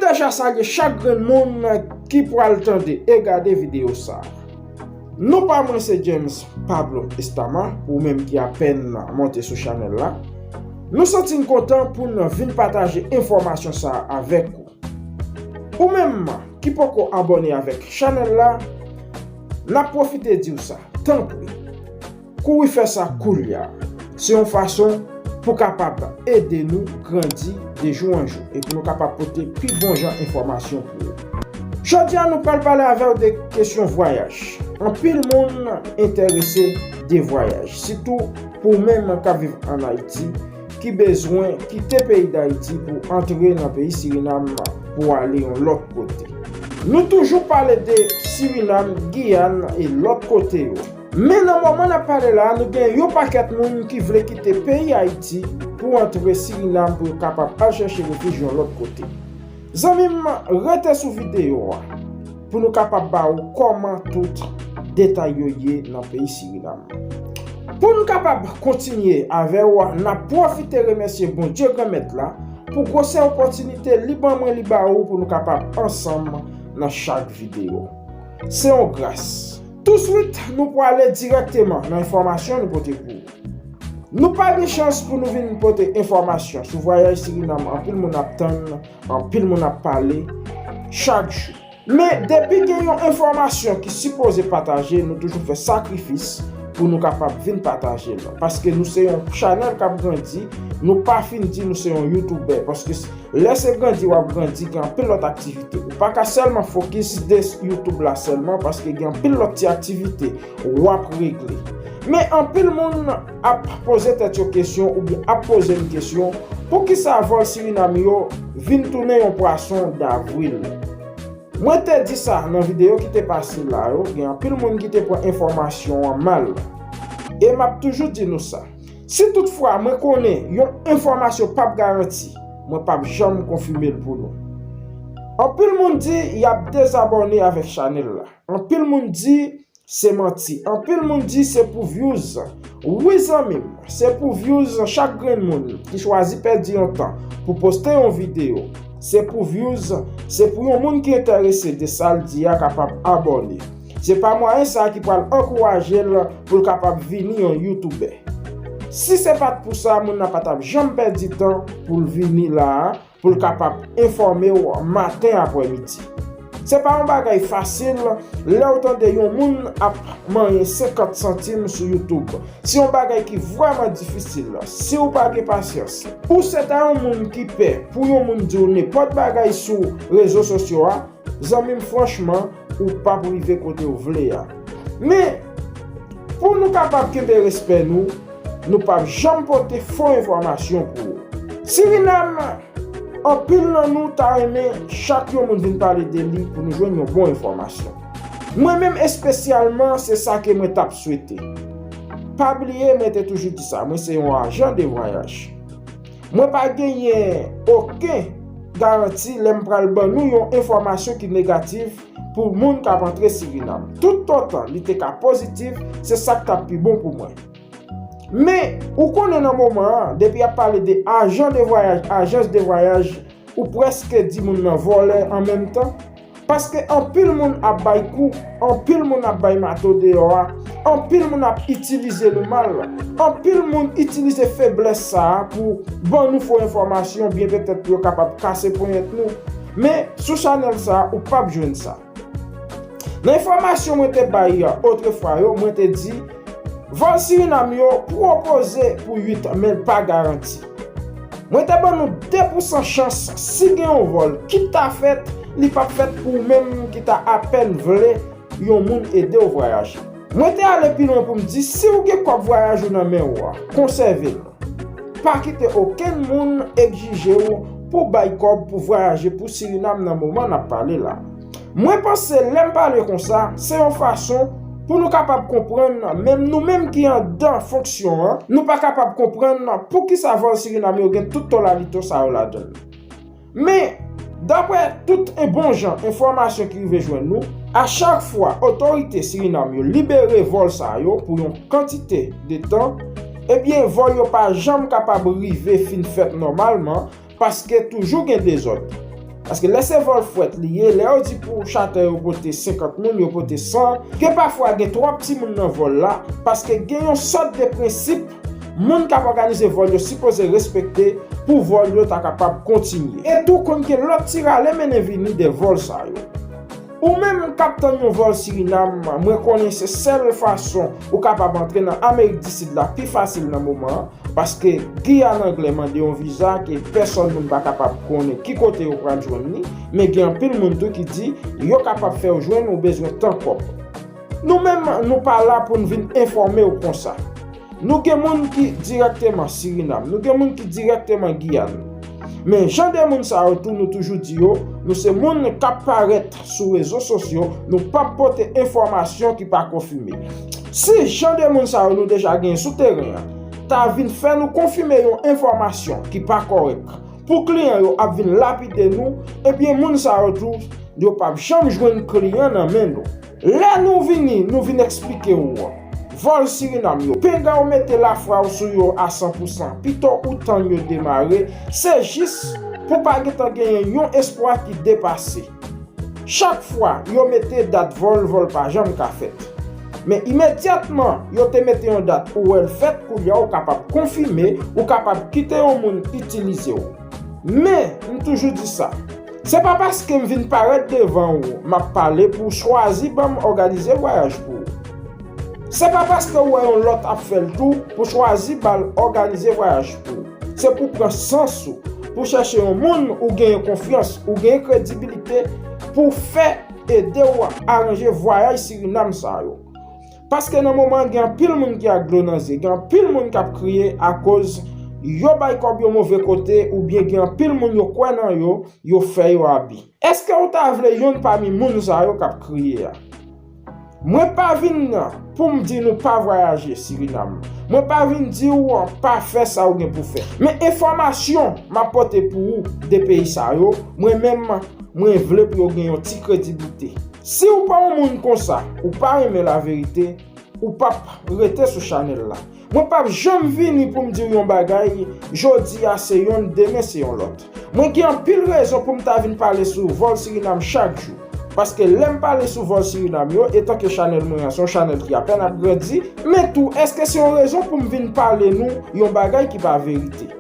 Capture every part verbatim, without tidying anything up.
Deja salye chak grenn moun ki pral tande e gade videyo sa. Non pa mwen se James Pablo Estama, pou ou menm ki apèn monte sou chanèl la. Nou santi n kontan pou n vin pataje enfòmasyon sa avèk ou. Ou menm ki poko abòne avèk chanèl la, n ap pwofite di w sa, tanpri, kouri fè sa koulye a. Se yon fason pou kapab ede nou grandi de jou an jou e pou nou kapab pote pi bon jan enfòmasyon pou ou. Jodi a, nou pral pale avè w de kesyon vwayaj. Anpil moun enterese de vwayaj, sitou pou ou menm k ap viv ann Ayiti, ki bezwen kite peyi Dayiti pou antre nan peyi Sirinam pou ale yon lòt kote. Nou toujou pale de Sirinam, Giyàn e lòt kote yo. Men nan moman n ap pale la, nou gen yon pakèt moun ki vle kite peyi Ayiti pou antre Sirinam pou yo kapab al chèche refij yon lòt kote. Zanmi m, rete sou videyo a pou nou kapab ba ou kòman tout detay yo ye nan peyi Sirinam. Pou n kapab kontinye avè w, n ap pwofite remèsye Bondye Granmèt la pou gwosè opòtinite li ban mwen, li ba ou pou nou kapab ansanm nan chak videyo. Se yon gras. Touswit, nou prale dirèkteman nan enfòmasyon nou pote pou ou. Nou pa gen chans pou nou vin pote enfòmasyon sou vwayaj Sirinam anpil moun ap tann, anpil moun ap pale chak jou. Men depi gen yon enfòmasyon ki sipoze pataje, nou toujou fè sakrifis pou nou kapab vin pataje l. Paske nou se yon chanèl k ap grandi, nou pa fin di nou se yon youtubè. Paske s- lè se grandi w ap grandi, gen anpil lòt aktivite. Ou pa ka sèlman fokis de YouTube la sèlman, paske gen anpil lòt ti aktivite w ap regle. Men anpil moun ap poze tèt yo kesyon oubyen ap poze m kesyon, poukisa vòl Sirinam yo vin tounen yon pwason davril? Mwen te di sa nan videyo ki te pase la yo, gen anpil moun ki te pran enfòmasyon an mal. E m ap toujou di nou sa. Si toutfwa mwen konnen yon enfòmasyon p ap garanti, mwen p ap janm konfime l pou nou. Anpil moun di y ap dezabòne avèk chanèl la. Anpil moun di se manti. Anpil moun di se pou views. Wi zanmi m, se pou views chak grenn moun ki chwazi pèdi yon tan pou poste yon videyo. Se pou views, se pou yon moun ki enterese de sa l di a kapab abòne. Se pa mwayen sa ki pral ankouraje l pou l kapab vini yon youtubè. Si se pa t pou sa, moun nan pa t ap janm pèdi tan pou l vini la a, pou l kapab enfòme w maten aprèmidi. Se pa yon bagay fasil lè w tande yon moun ap manyen senkant santim sou YouTube. Se yon bagay ki vrèman difisil. Si w pa gen pasyans, ou se ta yon moun ki pè pou yon moun di w nenpòt bagay sou rezo sosyo a, zanmi m, franchman, ou p ap rive kote w vle a. Men, pou nou kapab kenbe respè nou, nou p ap janm pote fo enfòmasyon pou ou. Sirinam, anpil nan nou ta renmen chak yon moun vin pale de li pou nou jwenn yon bon enfòmasyon. Mwen menm espesyalman, se sa ke mwen t ap swete. Pa bliye, mwen te toujou di sa, mwen se yon ajan de vwayaj. Mwen pa genyen okenn garanti lè m pral ban nou yon enfòmasyon ki negatif pou moun k ap antre Sirinam. Toutotan li te ka pozitif, se sa k t ap pi bon pou mwen. Men, ou konnen nan moman an, depi y ap pale de ajan de vwayaj, ajans de vwayaj, ou prèske di moun nan vòlè an menm tan. Paske anpil moun ap bay kou, anpil moun ap bay mato deyò a, anpil moun ap itilize nou mal, anpil moun itilize feblès sa a pou ban nou fo enfòmasyon, byen petèt pou yo kapab kase ponyèt nou. Men, sou chanèl sa a, ou p ap jwenn sa. Nan enfòmasyon mwen te bay otrefwa yo, mwen te di, vòl Sirinam yo pwopoze pou uit, men l pa garanti. Mwen te ban nou de pousan chans, si gen yon vòl ki ta fèt, li p ap fèt pou ou menm ki ta apèn vle yon moun ede w vwayaje. Mwen te ale pi lwen pou m di, si w gen kòb vwayaj ou nan men w a, konsève l. Pa kite okenn moun egzije w pou w bay kòb pou vwayaje pou Sirinam nan moman n ap pale la. Mwen panse lè m pale konsa, se yon fason pou nou kapab konprann, menm nou menm ki anndan fonksyon an, nou pa kapab konprann poukisa vòl Sirinam yo gen tout tolalito sa yo ladan l. Men, daprè tout en bon jan enfòmasyon ki rive jwenn nou, a chak fwa otorite Sirinam yo libere vòl sa yo pou yon kantite de tan, ebyen, vòl yo pa janm kapab rive fin fèt nòmalman, paske toujou gen dezòd. Paske lè se vòl frèt li ye, lè yo di pou chatè yo pote senkant moun, yo pote san, gen pafwa gen twòp timoun nan vòl la, paske gen yon sòt de prensip moun k ap òganize vòl yo sipoze respekte pou vòl yo ta kapab kontinye. E tou konn gen lòt ti rale mennen vini de vòl sa yo. Ou menm k ap tann yon vòl Sirinam, mwen konnen se sèl fason ou kapab antre nan Amerik di Sid la pi fasil nan moman an, paske Giyàn Anglè mande yon viza ke pèsòn moun pa kapab konnen ki kote yo pral jwenn li, men gen anpil moun tou ki di yo kapab fè w jwenn ou bezwen tan kòb. Nou menm, nou pa la pou n vin enfòme w konsa. Nou gen moun ki dirèkteman Sirinam, nou gen moun ki dirèkteman Giyàn. Men jan de moun sa yo tou, nou toujou di yo, nou se moun k ap parèt sou rezo sosyo, nou p ap pote enfòmasyon ki pa konfime. Si jan de moun sa yo nou deja genyen sou teren an ta vin fè nou konfime yon enfòmasyon ki pa kòrèk, pou kliyan yo ap vin lapide nou, ebyen moun sa yo tou, yo p ap janm jwenn kliyan nan men nou. Lè nou vini, nou vin eksplike w vòl Sirinam yo. Pinga w mete lafwa w sou yo a san pou san. Pito ou tann yo demare, se jis pou pa gentan genyen yon espwa ki depase. Chak fwa yo mete dat vòl, vòl pa janm ka fèt. Men imedyatman yo te mete yon dat ou wè l fèt, koulye a ou kapab konfime, ou kapab kite yon moun itilize w. Men, m toujou di sa, se pa paske m vin parèt devan ou, m ap pale pou w chwazi ban m òganize vwayaj pou ou. Se pa paske w wè yon lòt ap fè l tou pou chwazi ba l òganize vwayaj pou ou. Se pou pran sans ou, pou chèche yon moun ou genyen konfyans, ou genyen kredibilite pou fè ede w aranje vwayaj Sirinam sa yo. Paske nan moman an gen anpil moun ki ak dlo nan zye, gen anpil moun k ap kriye akoz yo bay kòb yo move kote oubyen gen anpil moun yo kwè nan yo, yo fè yo abi. Èske w ta vle youn pami moun sa yo k ap kriye a? Mwen pa vin pou m di nou pa vwayaje Sirinam. Mwen pa vin di w pa fè sa ou gen pou fè. Men enfòmasyon m ap pote pou ou de peyi sa yo, mwen menm, mwen vle pou yo gen yon ti krediblite. Si w pa yon moun konsa, ou pa renmen laverite, ou p ap rete sou chanèl la. Mwen p ap janm vini pou m di w yon bagay, jodi a se yonn, demen se yon lòt. Mwen gen anpil rezon pou m ta vin pale sou vòl Sirinam chak jou. Paske lè m pale sou vòl Sirinam yo, etanke chanèl mwen an se yon chanèl ki apèn ap grandi, men tou, èske se yon rezon pou m vin pale nou yon bagay ki pa verite?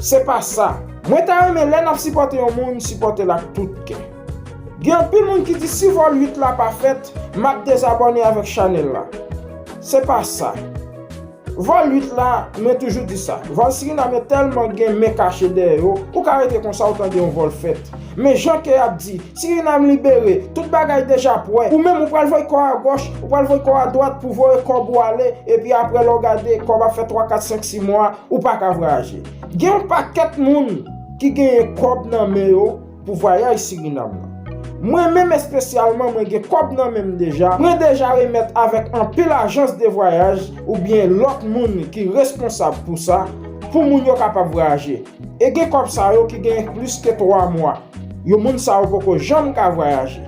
Se pa sa. Mwen ta renmen lè n ap sipòte yon moun, sipòte l ak tout kè. Gen anpil moun ki di si vòl uit la pa fèt, m ap dezabòne avèk chanèl la. Se pa sa. Vòl uit la, mwen toujou di sa. Vòl Sirinam yo tèlman gen men kache dèyè yo, ou ka rete konsa ou tande yon vòl fèt. Men jan ke y ap di, Sirinam libere, tout bagay deja prè. Ou menm ou pral voye kò a gòch, ou pral voye kò a dwat pou voye kòb ou ale, epi apre lè w gade, kòb ap fè twa, kat, senk, sis mwa, ou pa ka vwayaje. Gen yon pakèt moun ki genyen kòb nan men yo pou vwayaj Sirinam nan. Mwen menm espesyalman, mwen gen kòb nan men m deja. Mwen deja remèt avèk anpil ajans de vwayaj oubyen lòt moun ki responsab pou sa, pou moun yo kapab vwayaje. E gen kòb sa yo ki genyen plis ke twa mwa. Yo, moun sa yo poko janm ka vwayaje.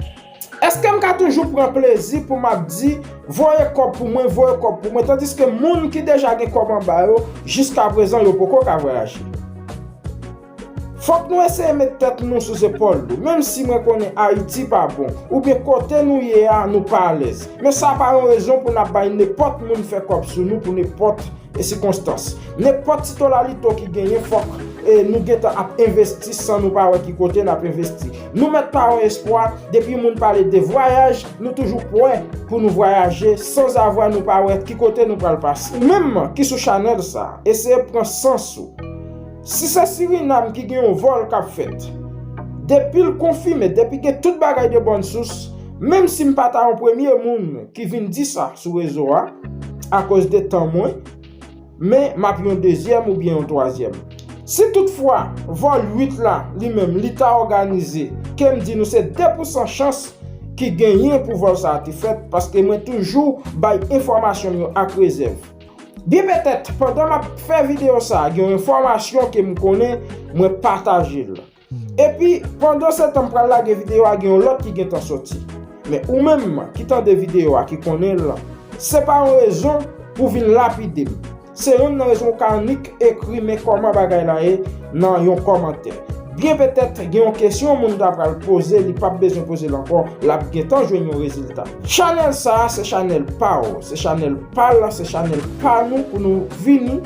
Èske m ka toujou pran plezi pou m ap di, voye kòb pou mwen, voye kòb pou mwen, tandiske moun ki deja gen kòb anba yo, jiskaprezan yo poko ka vwayaje? Fòk nou eseye met tèt nou sou zepòl nou, menm si mwen konnen Ayiti pa bon, oubyen kote nou ye a, nou pa alèz. Men sa pa yon rezon pou n ap bay nenpòt moun fè kòb sou nou pou nenpòt e sikonstans. Nenpòt ti tolalito ki genyen, fòk, e, nou gentan ap envesti san nou pa wè ki kote n ap envesti. Nou mèt pa yon espwa, depi moun pale de vwayaj, nou toujou prè pou nou vwayaje sanzavwa nou pa wè ki kote nou pral pase. Ou menm ki sou chanèl sa, eseye pran sans ou. Si se Sirinam ki gen yon vòl k ap fèt, depi l konfime, depi gen tout bagay de bòn sous, menm si m pa ta yon premye moun ki vin di sa sou rezo a, akoz de tan mwen, men m ap yon dezyèm oubyen yon twazyèm. Si toutfwa vòl uit la, li menm, li ta òganize, ke m di nou se de pou san chans ki genyen pou vòl sa a te fèt, paske mwen toujou bay enfòmasyon m yo ak rezèv. Byen petèt, pandan m ap fè videyo sa a, gen yon enfòmasyon ke m konnen, mwen pataje l. Epi, pandan se tan m pral lage videyo a, gen yon lòt ki gentan soti. Men ou menm ki tande videyo a, ki konnen l, se pa yon rezon pou vin lapide m. Se youn nan rezon w ka annik ekri men kòman bagay la ye nan yon kòmantè. Byen petèt gen yon kesyon yon moun ta pral poze, li p ap bezwen poze l ankò, l ap gentan jwenn yon rezilta. Chanèl sa a se chanèl pa w, se chanèl pa l, se chanèl pa nou pou nou vini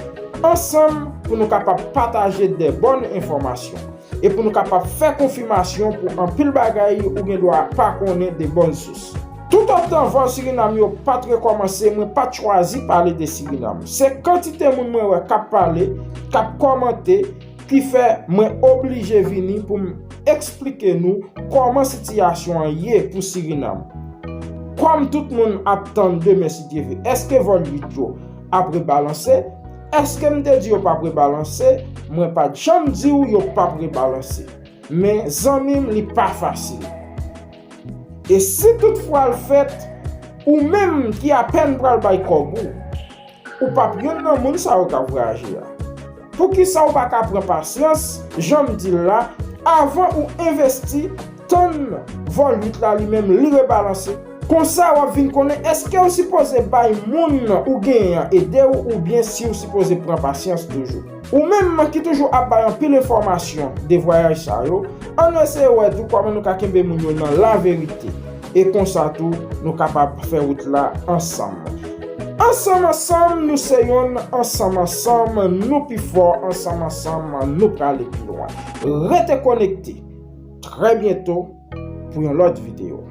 ansanm pou nou kapab pataje de bòn enfòmasyon e pou nou kapab fè konfimasyon pou anpil bagay ou gen dwa pa konnen de bòn sous. Toutotan vòl Sirinam yo pa t rekòmanse, mwen pa t chwazi pale de Sirinam. Se kantite moun mwen wè k ap pale, k ap kòmante, ki fè mwen oblije vini pou m eksplike nou kòman sitiyasyon an ye pou Sirinam. Kòm tout moun ap tann demen si Dye vle, èske vòl uit yo ap rebalanse? Èske m te di yo p ap rebalanse? Mwen pa t janm di w yo p ap rebalanse. Men zanmi m, li pa fasil. E si toutfwa l fèt, ou menm ki apèn pral bay kòb ou, ou p ap youn nan moun sa yo k ap vwayaje a. Poukisa ou pa ka pran pasyans, jan m di l la, avan ou envesti, tann vòl uit la li menm li rebalanse? Konsa w ap vin konnen èske w sipoze bay moun ou genyen an ede w oubyen si w sipoze pran pasyans toujou. Ou menm ki toujou ap bay anpil enfòmasyon de vwayaj sa yo, ann eseye wè tou kòman nou ka kenbe moun yo nan laverite. E konsa tou, nou kapab fè wout la ansanm. Ansanm ansanm, nou se yonn, ansanm ansanm, nou pi fò, ansanm ansanm, nou prale pi lwen. Rete konekte. Trè byento pou yon lòt videyo.